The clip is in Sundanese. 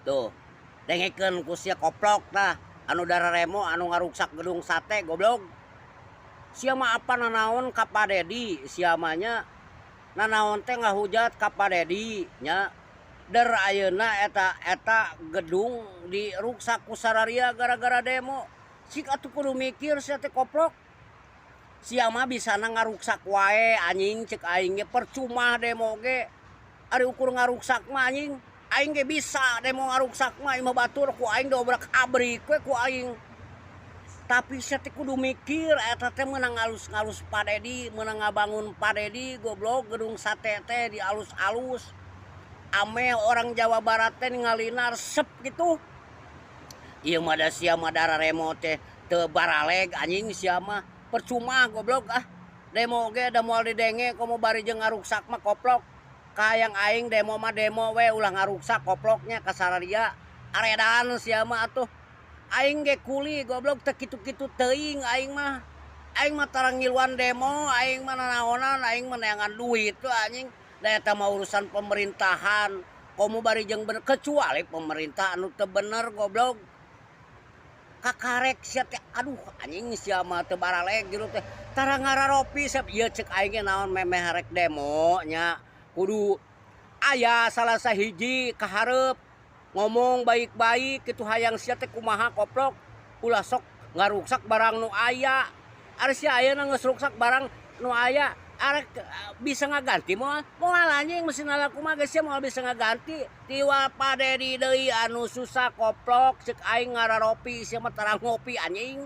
Tuh, dengekeun ku sia koplok tah, anu dararemo anu ngaruksak Gedung Sate goblok. Sia mah apa nanaon ka Pak Dedi, sia mah nya nanaon teh ngahujat ka Pak Dedi nya. Der ayeuna eta eta gedung diruksak ku sararia gara-gara demo. Cik atuh kudu mikir sia teh koplok. Sia mah bisana ngaruksak wae anjing, cek aing ge percuma demo ge. Ari ukur ngaruksak mah anjing, aing ge bisa demo ngaruksak mah, imah batur ku aing diobrak-abrik we ku aing. Tapi sia teh kudu mikir eta teh meunang ngalus-ngalus Pak Dedi, meunang ngabangun Pak Dedi goblok, Gedung Sate teh dialus-alus. Ameh orang Jawa Barat teh ningalina resep gitu. Ieu mah da sia mah dararemo teh teu baraleg anjing sia mah. Percuma goblok ah. Demo ge da moal didenge komo bari jeung ngaruksak mah koplok. Kahayang aing demo mah demo we, ulah ngaruksak koploknya ka sararia. Aredan sia mah atuh. Aing ge kuli goblok, teu kitu-kitu teuing aing mah. Aing mah tara ngiluan demo, aing mah nanaonan, aing mah neangan duit we anjing. Da eta mah urusan pemerintahan. Komo bari jeung bener, kecuali pemerintah anu teu bener goblok. Kakarek sia teh, aduh anjing, sia mah teu baraleg gitu teh. Tara ngararopi sia ieu, cek aing ge naon memeh rek demo nya kudu aya salah sahiji kahareup ngomong baik-baik kitu, hayang sia teh kumaha koplok, ulah sok ngaruksak barang nu aya. Ari sia ayeuna geus ruksak barang nu aya, arek bisa ngaganti moal? Moal anjing, mesin kumaha geus sia moal bisa ngaganti. Tiwal Pak Dedi deui anu susah koplok, cek aing ngararopi sia mah tara ngopi anjing.